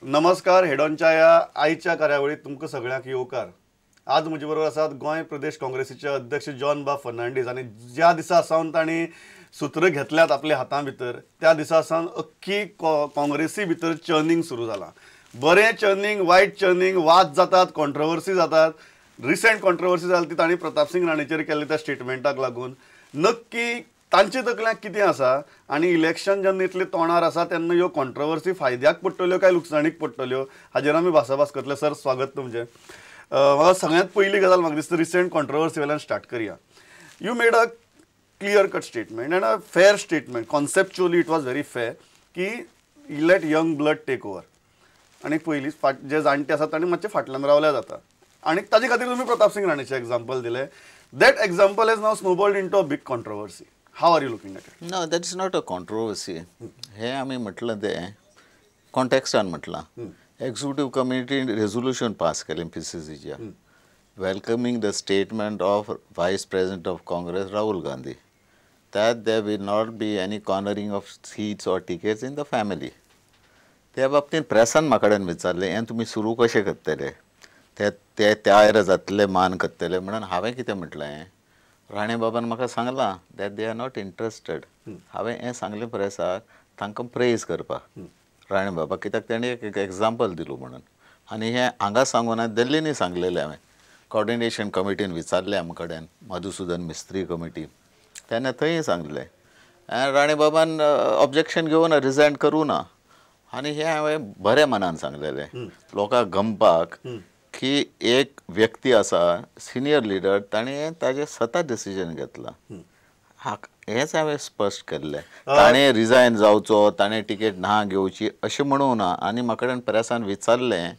नमस्कार, हेडॉनच्या ह्या आयच्या कार्यावळीत तुमकां सगळ्यांक येवकार. आज म्हजे बरोबर आसात गोंय प्रदेश काँग्रेसीचे अध्यक्ष जॉन बाब फर्नांडीस आनी ज्या दिसा सावन तांणी सूत्र घेतल्यात आपल्या हातां भितर त्या दिसा सावन अख्खी काँग्रेसी भितर चर्निंग सुरू जालां. बरें चर्निंग, वायट चर्निंग, वाद जातात, कॉन्ट्रवर्सी जातात. रिसेंट कॉन्ट्रवर्सी जाली ती तांणी प्रतापसिंग राणेचेर केल्ले त्या स्टेटमेंटाक लागून. नक्की तांचे तकल्यांक कितें आसा आनी इलेक्शन जेन्ना इतलें तोंडार आसा तेन्ना ह्यो कॉन्ट्रवर्सी फायद्याक पडटल्यो काय लुकसाणीक पडटल्यो हाजेर आमी भासाभास करतले. सर, स्वागत तुमचें. म्हाका सगळ्यांत पयली गजाल म्हाका दिसता रिसेंट कॉन्ट्रवर्सी वयल्यान स्टार्ट करया. You made a clear cut statement and a fair statement. Conceptually it was very fair की let young blood take over आनी पयलींच फाट जे जाणटे आसात तांणी मातशे फाटल्यान रावल्या जाता आनी ताजे खातीर तुमी प्रतापसिंग राणेचें एग्जाम्पल दिलें. That example has now snowballed into a big controversy. How are you looking at it? No, that is not a controversy. हे आमी म्हटलं तें कॉन्टेक्स्टान म्हटलां. एक्झिक्युटीव कमिटीन रेजोल्युशन पास केलें पीसीसीच्या welcoming the statement of Vice President of Congress Rahul Gandhi that there will not be any cornering of seats or tickets in the family. त्या बाबतींत प्रेसान म्हाका कडेन विचारलें हें तुमी सुरू कशें करतले, ते ते तयार जातले मान करतले म्हणून. हांवें कितें म्हटलें, राणे बाबान म्हाका सांगलां that they are not interested. हांवें हें सांगलें प्रेसाक तांकां प्रेज करपाक राणे बाबा, कित्याक तेणी एक एग्जाम्पल दिलो म्हणून. आनी हें हांगा सांगूना, दिल्लींनी सांगलेलें हांवें. कॉर्डिनेशन कमिटीन विचारलें आमकां कडेन, मधुसुदन मिस्त्री कमिटी, तेन्ना थंय सांगलें आनी राणे बाबान ऑब्जेक्शन घेवना, रिजायन करूं ना. आनी हें हांवें बऱ्या मनान सांगलेलें लोकांक गमपाक की एक व्यक्ती आसा सिनियर लिडर, ताणें ताजें स्वता डिसिजन घेतलां. हेंच हांवें स्पश्ट केल्लें. ताणें रिजायन जावचो, ताणें टिकेट ना घेवची अशें म्हणूं ना. आनी म्हाका कडेन प्रेसान विचारलें.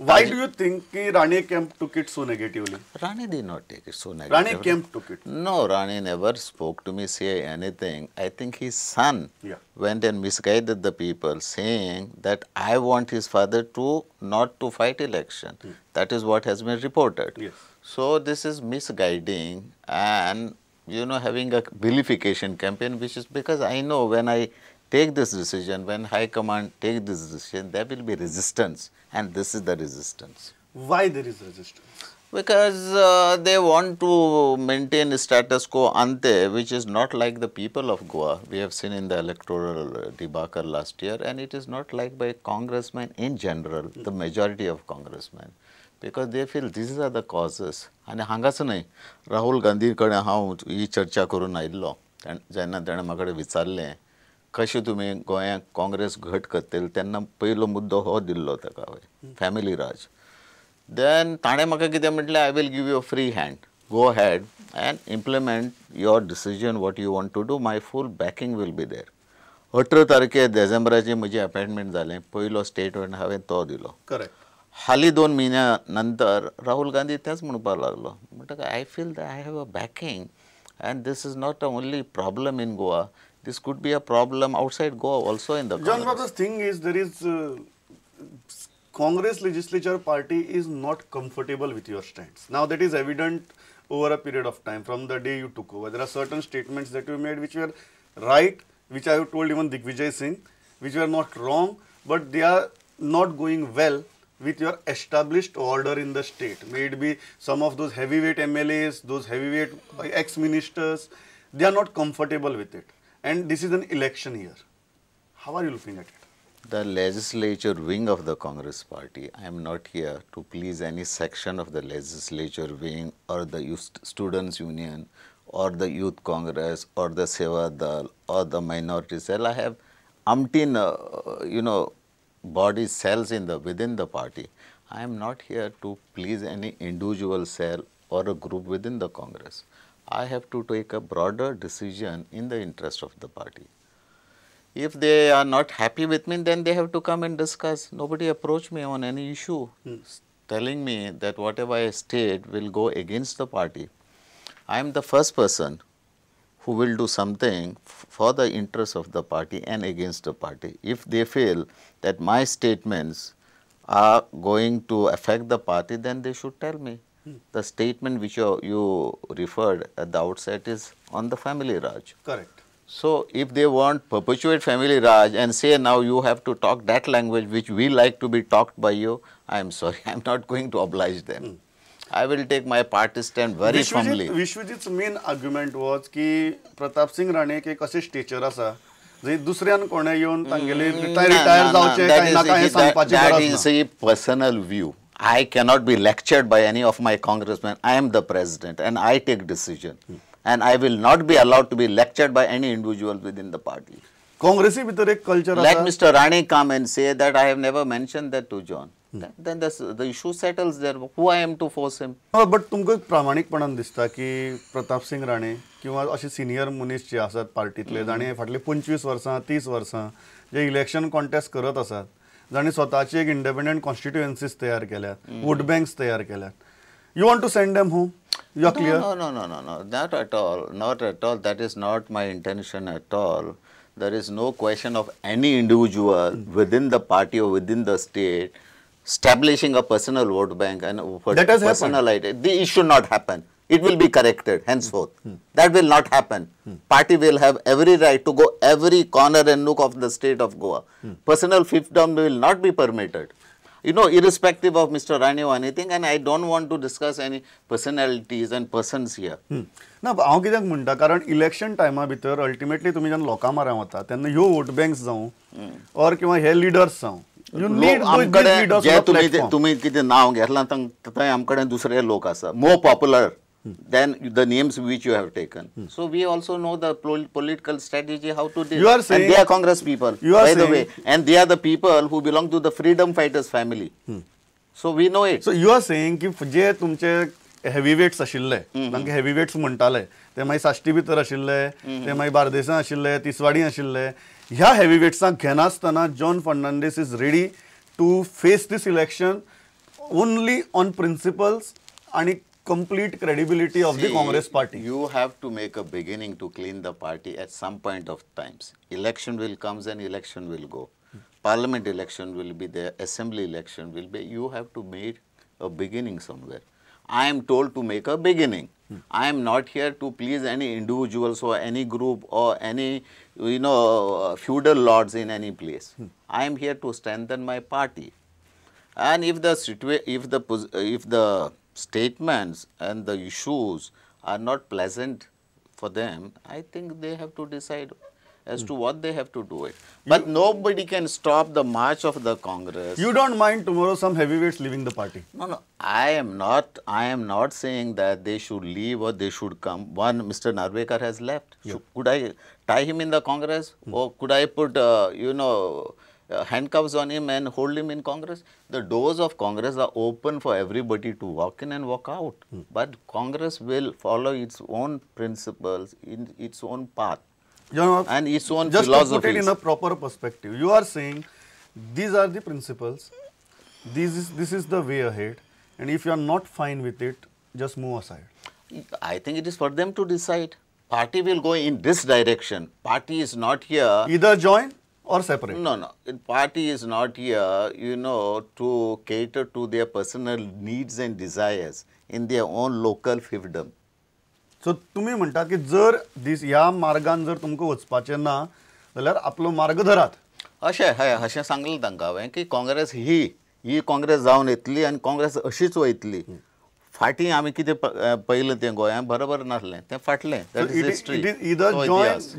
Why do you think ki Rane camp took it so negatively? Rane did not take it so negatively. Rane camp took it. No, Rane never spoke to me, say anything. I think his son went and misguided the people, saying that I want his father to not to fight election. That is what has been reported. Yes. So this is misguiding and, you know, having a vilification campaign, which is because I know when I take this decision, when High Command take this decision, there will be resistance, and this is the resistance. Why there is resistance? Because they want to maintain status quo ante, which is not like the people of Goa. We have seen in the electoral debacle last year, and it is not like by congressmen in general, the majority of congressmen, because they feel these are the causes. आनी हांगाच न्हय, राहुल गांधी कडेन हांव ही चर्चा करून आयिल्लो जेन्ना ताणें म्हाका कडेन विचारलें कशें तुमी गोंयांक काँग्रेस घट करतले, तेन्ना पयलो मुद्दो हो दिल्लो ताका हांवें, फॅमिली राज. देन ताणें म्हाका कितें म्हटलें, I will give you a free hand, go ahead and implement your decision what you want to do, my full backing will be there. 18 तारखे डिसेंबराची म्हजी अपॉयंटमेंट जालें, पयलो स्टेटमेंट हांवें तो दिलो. करेक्ट. हालीं 2 म्हयन्या नंतर राहुल गांधी तेंच म्हणपाक लागलो, म्हणटकच I feel that I have a backing and this is not only problem in Goa, this could be a problem outside Goa also in the John, Congress. The thing is, there is Congress legislature party is not comfortable with your stance. Now that is evident over a period of time from the day you took over. There are certain statements that you made which were right, which I have told even Digvijay Singh, which were not wrong, but they are not going well with your established order in the state. May it be some of those heavyweight MLAs, those heavyweight ex-ministers, they are not comfortable with it. And this is an election year. How are you looking at it? The legislature wing of the Congress party, I am not here to please any section of the legislature wing or the youth students union or the youth Congress or the Seva Dal or the minority cell. I have umpteen, you know, body cells in the within the party. I am not here to please any individual cell or a group within the Congress. I have to take a broader decision in the interest of the party. If they are not happy with me, then they have to come and discuss. Nobody approached me on any issue, telling me that whatever I state will go against the party. I am the first person who will do something for the interest of the party and against the party. If they feel that my statements are going to affect the party, then they should tell me. The statement which you referred at the outset is on the family Raj. Correct. So if they want perpetuate family Raj and say now you have to talk that language which we like to be talked by you, I am sorry, I am not going to oblige them. I will take my party stand very firmly. Vishwajit's main argument was की प्रताप सिंग राणे एक अशें stretcher आसा जंय दुसऱ्यान कोणें येवन तांगेले retire जावचें काय नाका हें सांगपाची गरज ना. That is a personal view. I cannot be lectured by any of my congressmen. I am the president and I take decision. And I will not be allowed to be lectured by any individual within the party. काँग्रेसी भितर एक culture आसा. Let Mr. Rane come and say that I have never mentioned that to John. Then the issue settles there. Who I am to force him? But तुमकां प्रामाणीकपणान दिसता की प्रताप सिंग राणे किंवा अशे senior मनीस जे आसात पार्टींतले जाणें फाटले 25 वर्सां 30 वर्सां जे इलेक्शन कॉन्टेस्ट करत आसात, जाणें स्वताची एक इंडिपेंडंट कॉन्स्टिट्युएन्सीज तयार केल्यात, वोट बँक्स तयार केल्यात, you want to send them home? You are clear? No, no, no, no, no, not at all, not at all. That is not my intention at all. There is no question of any individual within the party or within the state establishing a personal vote bank and that has personal idea. It should not happen. It will be corrected henceforth. That will not happen. Party will have every right to go every corner and nook of the state of Goa. Personal fiefdom will not be permitted. You know, irrespective of Mr. Rane or anything, and I don't want to discuss any personalities and persons here. ना हांव कित्याक म्हणटा, कारण election टायमा भितर ultimately तुमी जेन्ना लोकां मारा वता तेन्ना ह्यो वोट बँक्स जावं ऑर किंवा हे लिडर्स जावं, you need those leaders जे तुमी कितें नांव घेतलां थंय आमकडे दुसरे लोक आसा more popular than the names which you have taken. So we also know the political strategy how to deal. You are saying, and they are Congress people, you are by the saying, way, and they are the people who belong to the freedom fighters family. So we know it. So you are saying की जे तुमचे हेवीवेट्स आशिल्ले, तांकां हेवीवेट्स म्हणटाले, ते मागीर साश्टी भितर आशिल्ले, ते मागीर बार्देसां आशिल्ले, तिसवाडी आशिल्ले, ह्या हेवीवेट्सांक घेनासतना John Fernandes is ready to face this election only on principles आनी complete credibility of the Congress party. You have to make a beginning to clean the party at some point of times. Election will comes and election will go. Parliament election will be there, assembly election will be. You have to make a beginning somewhere. I am told to make a beginning. I am not here to please any individuals or any group or any, you know, feudal lords in any place. I am here to strengthen my party. And if the if the statements and the issues are not pleasant for them, I think they have to decide as to what they have to do it. But nobody can stop the march of the Congress. You don't mind tomorrow some heavyweights leaving the party? No, no, I am not saying that they should leave or they should come. One, Mr. Narvekar has left. Yeah. So could I tie him in the Congress or could I put, you know, handcuffs on him and hold him in Congress? The doors of Congress are open for everybody to walk in and walk out. But Congress will follow its own principles, in its own path, you know, and its own just philosophies. To put it in a proper perspective, you are saying these are the principles, this is the way ahead, and if you are not fine with it, just move aside. I think it is for them to decide. Party will go in this direction. Party is not here. Either join or separate. No, no. Party is not here, you know, to cater to their personal needs and desires in their own local fiefdom. So, तुम्ही म्हणता की जर this ह्या मार्गान जर तुमकां वचपाचें ना जाल्यार आपलो मार्ग धरात. अशें हय, अशें सांगलें तांकां हांवें की काँग्रेस ही ही काँग्रेस जावन येतली आनी काँग्रेस अशीच वयतली. फाटीं आमी कितें पळयलें तें गोंयांत बरोबर नासलें, तें फाटलें. That is history. Either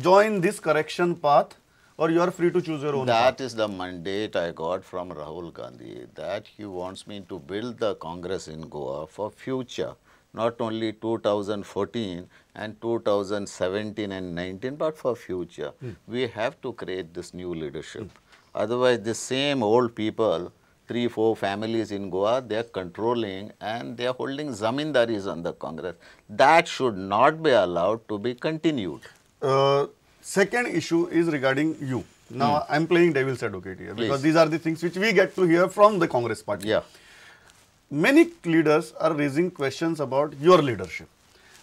join this correction path or you are free to choose your own That path. Is the mandate I got from Rahul Gandhi, that he wants me to build the Congress in Goa for future, not only 2014 and 2017 and 19, but for future. We have to create this new leadership. Otherwise, the same old people, 3-4 families in Goa, they are controlling and they are holding zamindaris on the Congress. That should not be allowed to be continued. Second issue is regarding you. Now, I am playing devil's advocate here. Please. Because these are the things which we get to hear from the Congress party. Yeah. Many leaders are raising questions about your leadership.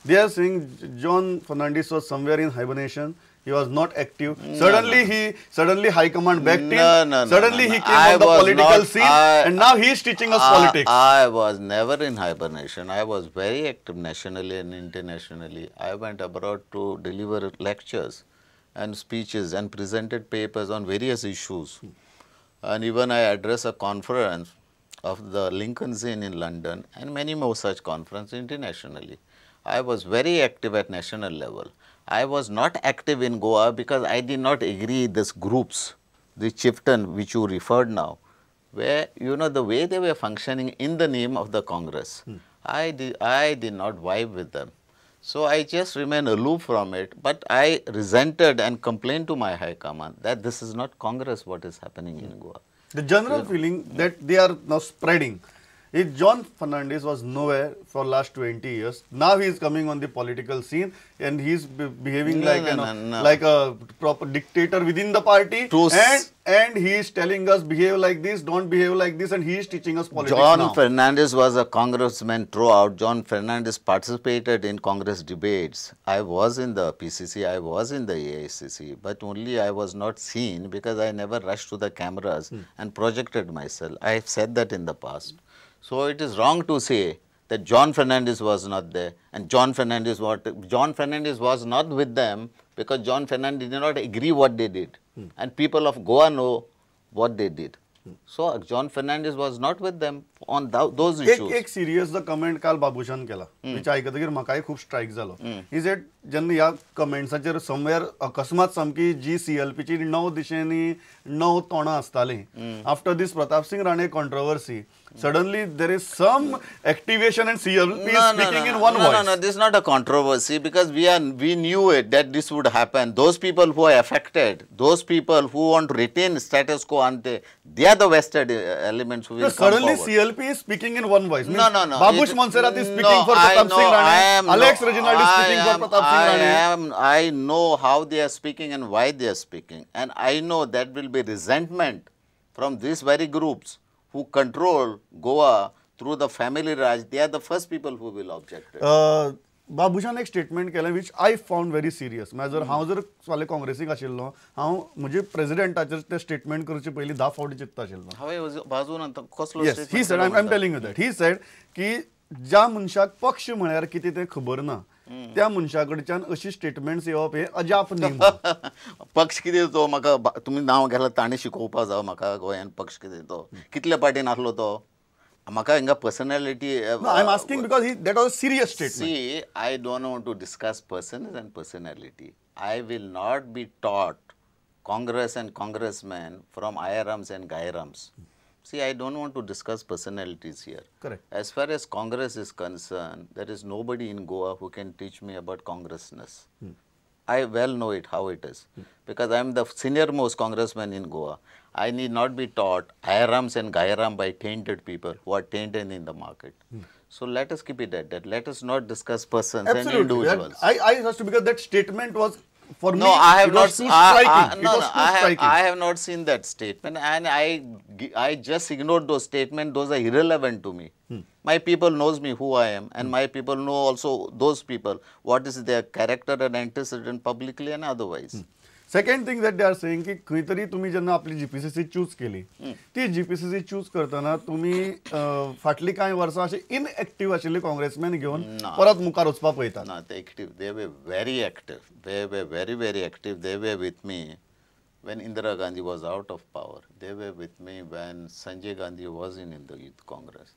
They are saying John Fernandes was somewhere in hibernation. He was not active. No, suddenly suddenly High Command backed him. No, no, suddenly no, no. He came on the political scene, and now he is teaching us politics. I was never in hibernation. I was very active nationally and internationally. I went abroad to deliver lectures. and speeches and presented papers on various issues. And even I addressed a conference of the Lincoln's Inn in London and many more such conferences internationally. I was very active at national level. I was not active in Goa because I did not agree this groups, the chieftain which you referred now, where the way they were functioning in the name of the Congress. I did not vibe with them. So I just remained aloof from it, but I resented and complained to my high command that this is not Congress, what is happening in Goa. The general feeling that they are now spreading is John Fernandez was nowhere for last 20 years. Now he is coming on the political scene and he is behaving No, like no, no, no. like a proper dictator within the party. To And he is telling us, behave like this, don't behave like this, and he is teaching us politics John now. Fernandez was a congressman throughout. John Fernandez participated in Congress debates. I was in the PCC, I was in the AICC, but only I was not seen because I never rushed to the cameras and projected myself. I have said that in the past. So it is wrong to say that John Fernandez was not there and John Fernandez was not with them because John Fernandez did not agree what they did. And people of Goa know what they did. So John Fernandez was not with them on those एक issues. एक serious जो comment काल बाबूशान केला, which आयकतकीर म्हाकाय खूब strike जालो, is that जेन्ना ह्या कमेंट्साचेर समवेर अकस्मात सामकी जी सीएलपीची णव दिशेंनी णव तोंडां आसतालीं, after this Pratap Singh Rane controversy, suddenly there is some activation and CLP No, no, speaking no, in one no, voice. No, this is not a controversy because we knew it that this would happen. Those people who are affected, those people who want to retain status quo ante, they are the vested elements who will come Suddenly forward. CLP is speaking in one voice. No. Babush Monserrat is speaking No, for I Pratap know, Singh I Rane. am, Alex no, Reginald is I speaking for Pratap Singh I Rane. I know how they are speaking and why they are speaking. And I know that will be resentment from these very groups who control Goa through the family Raj. They are the first people who will object it. Babushan एक statement केलें which I found very serious. म्हळ्यार जर हांव जर फाल्यां काँग्रेसीक आशिल्लो, हांव म्हजे प्रेजिडेंटाचेर तें स्टेटमेंट करचे पयलीं 10 फावटी चिंतता आशिल्लो. हांवें बाजून आतां कसलो Yes, he statement said, केलो I am म्हणटा? Telling you that he said की ज्या मनशाक पक्ष म्हळ्यार कितें तें खबर ना, त्या मनशा कडच्यान अशी स्टेटमेंट्स येवप हें अजाप न्ही म्हणून. पक्ष कितें तो म्हाका तुमी नांव घेतलां ताणें शिकोवपा जावं म्हाका गोंयान पक्ष कितें तो, कितले पार्टीन आसलो तो, म्हाका हिंगा personality. No, I am asking because he that was a serious statement. See, I don't want to discuss persons and personality. I will not be taught Congress and congressmen from Ayrams and Gairams. See, I don't want to discuss personalities here. Correct. As far as Congress is concerned, there is nobody in Goa who can teach me about Congressness. I well know it, how it is. Because I am the senior most congressman in Goa. I need not be taught Ayrams and Gairam by tainted people who are tainted in the market. So let us keep it at that. Let us not discuss persons and Absolutely. Individuals. I has to, because that statement was, for No, me, I have it not. was too striking. I, It no, was no, too I have, striking. I have not seen that statement, and I just ignored those statements. Those are irrelevant to me. My people knows me who I am, and my people know also those people what is their character and antecedent publicly and otherwise. Second thing that they are saying की खंय तरी तुमी जेन्ना आपली जीपीसीसी choose केली, ती जीपीसीसी choose करतना तुमी फाटलीं कांय वर्सां अशे इनएक्टीव आशिल्ले काँग्रेसमॅन घेवन परत मुखार वचपाक पळयतात. No, they active. They were very active. They were very, very active. They were with me when Indira Gandhi was out of power. They were with me when Sanjay Gandhi was in the Youth Congress.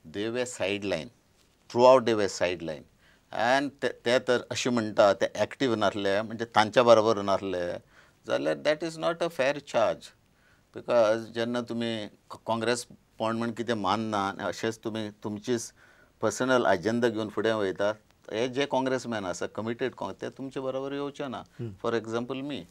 They were sidelined. Throughout they were sidelined. And ते तर अशें म्हणटा ते active नासले म्हणजे तांच्या बरोबर नासले जाल्यार that is not a fair charge, because जेन्ना तुमी काँग्रेस पण म्हण कितें मानना आनी अशेंच तुमी तुमचीच पर्सनल अजेंडा घेवन फुडें वयता, हे जे काँग्रेसमॅन आसा कमिटेड, ते तुमचे बरोबर येवचे ना. For example me.